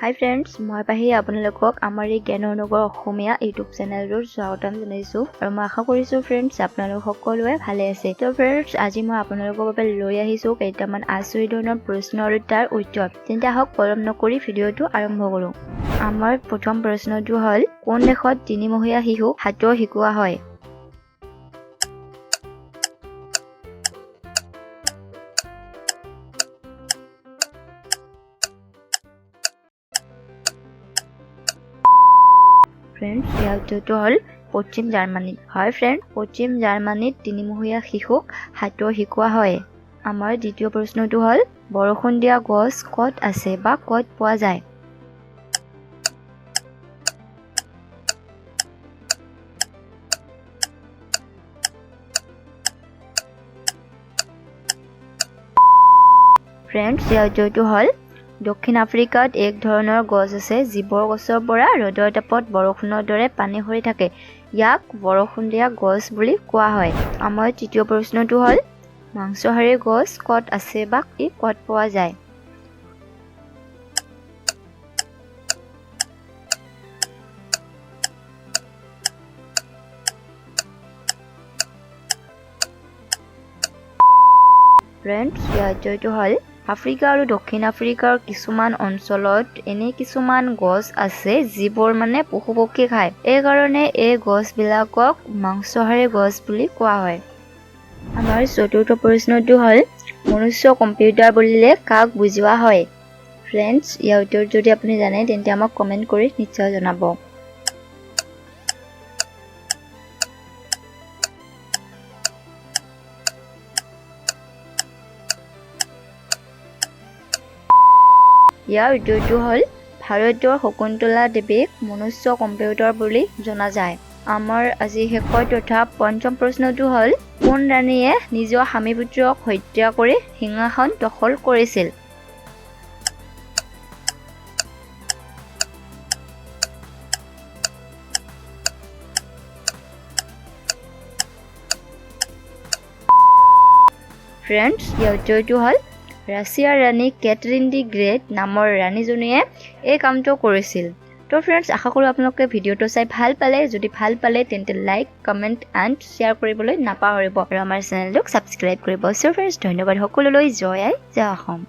হাই friends, মই পাহি আপোনালোকক আমাৰ এই জ্ঞানৰ নগৰ অসমীয়া ইউটিউব চেনেলটোত স্বাগতম জনাইছোঁ আৰু মই আশা কৰিছোঁ ফ্ৰেণ্ডছ, আপোনালোক সকলোৱে ভালে আছে। তো ফ্ৰেণ্ডছ, আজি মই আপোনালোকৰ বাবে লৈ আহিছোঁ কেইটামান আচৰিত ধৰণৰ প্ৰশ্ন আৰু তাৰ উত্তৰ। তেন্তে আহক, পলম নকৰি ভিডিঅ'টো আৰম্ভ কৰোঁ। আমাৰ প্ৰথম প্ৰশ্নটো হ'ল, কোন দেশত 3 মহীয়া শিশুক সাঁতোৰ শিকোৱা হয়? ফ্ৰেণ্ডছ, ইয়াৰ উত্তৰটো হ'ল পশ্চিম জাৰ্মানীত। হয় ফ্ৰেণ্ড, পশ্চিম জাৰ্মানীত 3 মহীয়া শিশুক সাঁতোৰ শিকোৱা হয়। আমাৰ দ্বিতীয় প্ৰশ্নটো হ'ল, বৰষুণ দিয়া গছ ক'ত আছে বা ক'ত পোৱা যায়? ফ্ৰেণ্ডছ, ইয়াৰ উত্তৰটো হ'ল দক্ষিণ আফ্ৰিকাত এক ধৰণৰ গছ আছে, যিবোৰ গছৰ পৰা ৰ'দৰ তাপত বৰষুণৰ দৰে পানী সৰি থাকে। ইয়াক বৰষুণ দিয়া গছ বুলি কোৱা হয়। আমাৰ তৃতীয় প্ৰশ্নটো হ'ল, মাংসাহাৰী গছ ক'ত আছে বা ই ক'ত পোৱা যায়? ফ্ৰেণ্ডছ, ইয়াৰ উত্তৰটো হ'ল আফ্ৰিকা আৰু দক্ষিণ আফ্ৰিকাৰ কিছুমান অঞ্চলত এনে কিছুমান গছ আছে, যিবোৰ মানে পশু পক্ষী খায়। এইকাৰণে এই গছবিলাকক মাংসাহাৰী গছ বুলি কোৱা হয়। আমাৰ চতুৰ্থ প্ৰশ্নটো হ'ল, মনুষ্য কম্পিউটাৰ বুলিলে কাক বুজোৱা হয়? ফ্ৰেণ্ডছ, ইয়াৰ উত্তৰ যদি আপুনি জানে, তেন্তে আমাক কমেণ্ট কৰি নিশ্চয় জনাব। ইয়াৰ উত্তৰটো হ'ল ভাৰতৰ শকুন্তলা দেৱীক মনুষ্য কম্পিউটাৰ বুলি জনা যায়। আমাৰ আজি শেষৰ তথা পঞ্চম প্ৰশ্নটো হ'ল, কোন ৰাণীয়ে নিজৰ স্বামী পুত্ৰক হত্যা কৰি সিংহাসন দখল কৰিছিল? ফ্ৰেণ্ডছ, ইয়াৰ উত্তৰটো হ'ল ৰাছিয়াৰ ৰাণী কেথৰিন দি গ্ৰেট নামৰ ৰাণীজনীয়ে এই কামটো কৰিছিল। তো ফ্ৰেণ্ডছ, আশা কৰোঁ আপোনালোকে ভিডিঅ'টো চাই ভাল পালে। যদি ভাল পালে, তেন্তে লাইক, কমেণ্ট এণ্ড শ্বেয়াৰ কৰিবলৈ নাপাহৰিব আৰু আমাৰ চেনেলটোক ছাবস্ক্ৰাইব কৰিব। চ' ফ্ৰেণ্ডছ, ধন্যবাদ সকলোলৈ। জয় আই, জয় অসম।